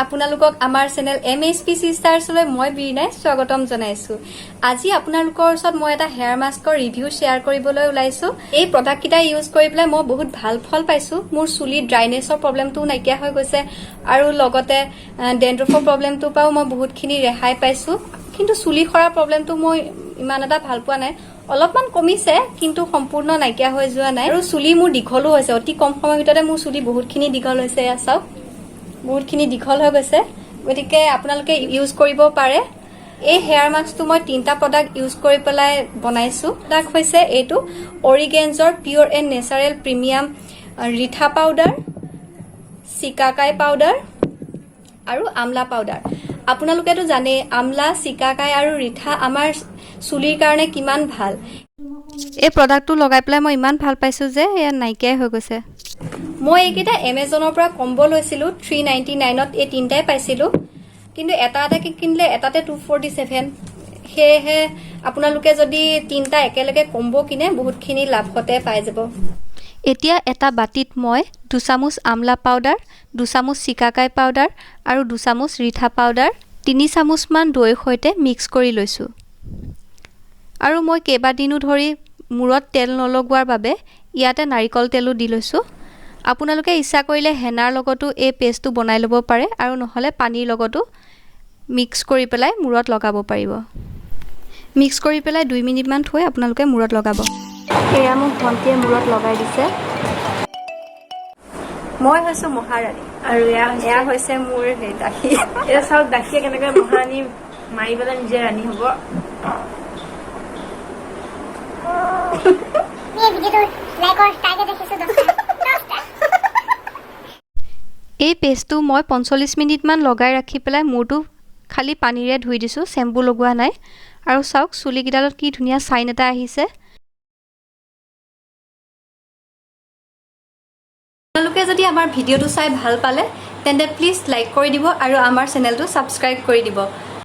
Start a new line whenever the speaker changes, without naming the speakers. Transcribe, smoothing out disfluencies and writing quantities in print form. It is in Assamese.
আপোনালোকক আমাৰ চেনেল এমএইচপি চিষ্টাৰ্ছলৈ মই বীৰণাই স্বাগতম জনাইছো। আজি আপোনালোকৰ ওচৰত মই এটা হেয়াৰ মাস্কৰ ৰিভিউ শ্বেয়াৰ কৰিবলৈ ওলাইছো। এই প্ৰডাক্টকেইটা ইউজ কৰি পেলাই মই বহুত ভাল ফল পাইছো। মোৰ চুলিৰ ড্ৰাইনেছৰ প্ৰব্লেমটোও নাইকিয়া হৈ গৈছে আৰু লগতে ডেণ্ড্ৰফৰ প্ৰব্লেমটোৰ পৰাও মই বহুতখিনি ৰেহাই পাইছো। কিন্তু চুলি সৰা প্ৰব্লেমটো মই ইমান এটা ভাল পোৱা নাই। অলপমান কমিছে, কিন্তু সম্পূৰ্ণ নাইকিয়া হৈ যোৱা নাই। আৰু চুলি মোৰ দীঘলো হৈছে। অতি কম সময়ৰ ভিতৰতে মোৰ চুলি বহুতখিনি দীঘল হৈছে। এয়া চাওক, বহুতখিনি দীঘল হৈ গৈছে। গতিকে আপোনালোকে ইউজ কৰিব পাৰে। এই হেয়াৰ মাস্কটো মই তিনিটা প্ৰডাক্ট ইউজ কৰি পেলাই বনাইছো। প্ৰডাক্ট হৈছে এইটো অৰিগেঞ্জৰ pure and natural premium reetha powder, shikakai powder আৰু আমলা পাউডাৰ। আপোনালোকেতো জানেই, আমলা, চিকাকাই আৰু ৰিঠা আমাৰ চুলিৰ কাৰণে কিমান ভাল। এই প্ৰডাক্টটো লগাই পেলাই মই ইমান ভাল পাইছোঁ যে এয়া নাইকিয়াই হৈ গৈছে। মই এইকেইটা এমেজনৰ পৰা কম্ব লৈছিলোঁ। 399ত এই তিনিটাই পাইছিলোঁ। কিন্তু এটা এটাকে কিনিলে এটাতে 247। সেয়েহে আপোনালোকে যদি তিনিটা একেলগে কম্ব কিনে, বহুতখিনি লাভতে পাই যাব। এতিয়া এটা বাতিত মই 2 চামুচ আমলা পাউডাৰ, 2 চামুচ চিকাকাই পাউডাৰ আৰু 2 চামুচ ৰিঠা পাউডাৰ 3 চামুচমান দৈৰ সৈতে মিক্স কৰি লৈছোঁ। আৰু মই কেইবাদিনো ধৰি মূৰত তেল নলগোৱাৰ বাবে ইয়াতে নাৰিকল তেলো দি লৈছোঁ। আপোনালোকে ইচ্ছা কৰিলে হেনাৰ লগতো এই পেষ্টটো বনাই ল'ব পাৰে আৰু নহ'লে পানীৰ লগতো মিক্স কৰি পেলাই মূৰত লগাব পাৰিব। মিক্স কৰি পেলাই 2 মিনিটমান থৈ আপোনালোকে মূৰত লগাব। এয়া মোক ভণ্টিয়ে মূৰত লগাই দিছে। মই হৈছোঁ মহাৰাণী।
আৰু এয়া হৈছে
এয়া হৈছে মোৰ সেই দাসী।
এতিয়া চাওক, দাসীয়ে কেনেকৈ মহাৰাণী মাৰি পেলাই নিজে ৰাণী হ'ব।
এই ভিডিঅ'টোৰ লাইকৰ টাৰ্গেট ৰাখিছোঁ 10টা, 10টা।
এই পেষ্টটো মই 45 মিনিটমান লগাই ৰাখি পেলাই মূৰটো খালী পানীৰে ধুই দিছোঁ, চেম্পু লগোৱা নাই। আৰু চাওক, চুলিকেইডালত কি ধুনীয়া চাইন এটা আহিছে। আপোনালোকে যদি আমাৰ ভিডিঅ'টো চাই ভাল পালে, তেন্তে প্লিজ লাইক কৰি দিব আৰু আমাৰ চেনেলটো ছাবস্ক্ৰাইব কৰি দিব।